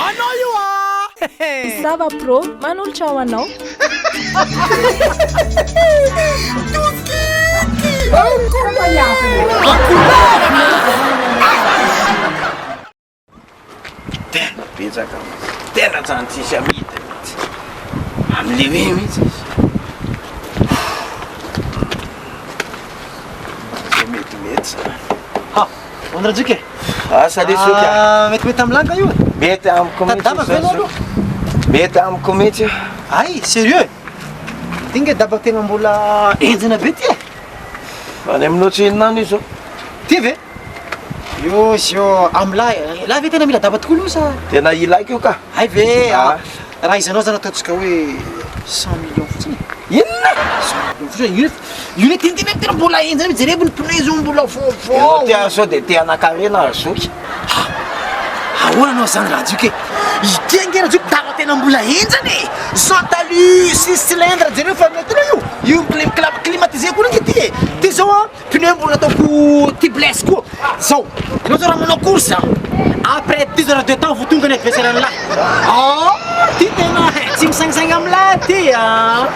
Anao io a! Sava Pro manolotra ho anao. Tena betsaka mihitsy, tena zany tsisy amidy mihitsy, amle hoe mihitsy izy. Zay metimety zany. Ha! Hoana Rajoky e! Ah, salut Zoky a! Ah, metimety amin'ny langa io e! Mety amiko mihitsy Tadidaba ve zao ianao aloha? Zoky. Mety amiko mihitsy io. Hay, sérieux? Ty nge daba tena mbola henjana be ty e! Any aminao tsy inona any io zao? Ty ve? Io izy io, am'lahy, lahy ve tena mila daba tokoa aloha sa? Tena ilaiko io ka. Hay ve? Ah. Raha izy anao zany ataontsika hoe 100 millions fotsiny e. Inona? 100 millions fotsiny, io io le tena tena tena mbola henjana, jereo ny pneu zao mbola vaovao. Ianao ty ary sao dia te hanan-karena ry zoky? Ha! Ahoana anao zany Rajoky e? Ity ange Rajoky daba tena mbola henjana e! Sans talus, six cylindres, jereo fa hitanao io? Io clim- clim- climatisé koa ange ty e! Ty zao an, pneu mbola ataoko tubeless koa, zao, ianao zao raha manao course an, après dix heures de temps vao tonga ny adversaire an'lah, ah! Ty tena tsy misaingisaingy am'lah ty an!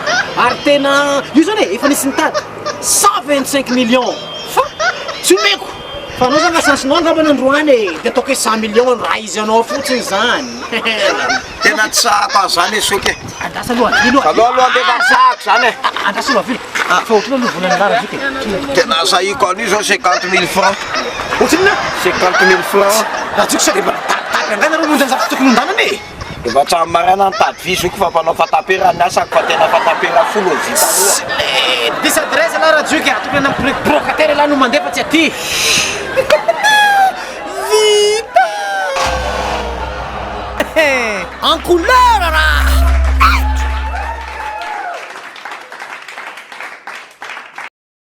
Ary tena, io zany e, efa nisy nitady 125 millions fa tsy omeko! Fa anao zany lasa-nao angambany androany e, de ataoko hoe 100 millions raha izy anao fotsiny zany. Tena tsy sahako an'izany e zoky e. Andraso aloha avily aloha. Aleo aloha tena tsy sahako izany e. Andraso aloha avily. Fa ohatrino aloha volan'ny lahy zoky e. Tena sahiko an'io zao 50 mille francs. Ohatrinona? 50 mille francs. Rajoky sao de mba mitapitapy angaha nareo monja ny zavatra tokony hondanana e. Efa hatramin'ny maraina nitady vy zoky fa mpanao fatapera ny asako fa tena fatapera folo no vita aloha. Le diso adresse lah Rajoky a, tokony any amin'ny brocataire lah no mandeha fa tsy aty. Vita! En couleur raha!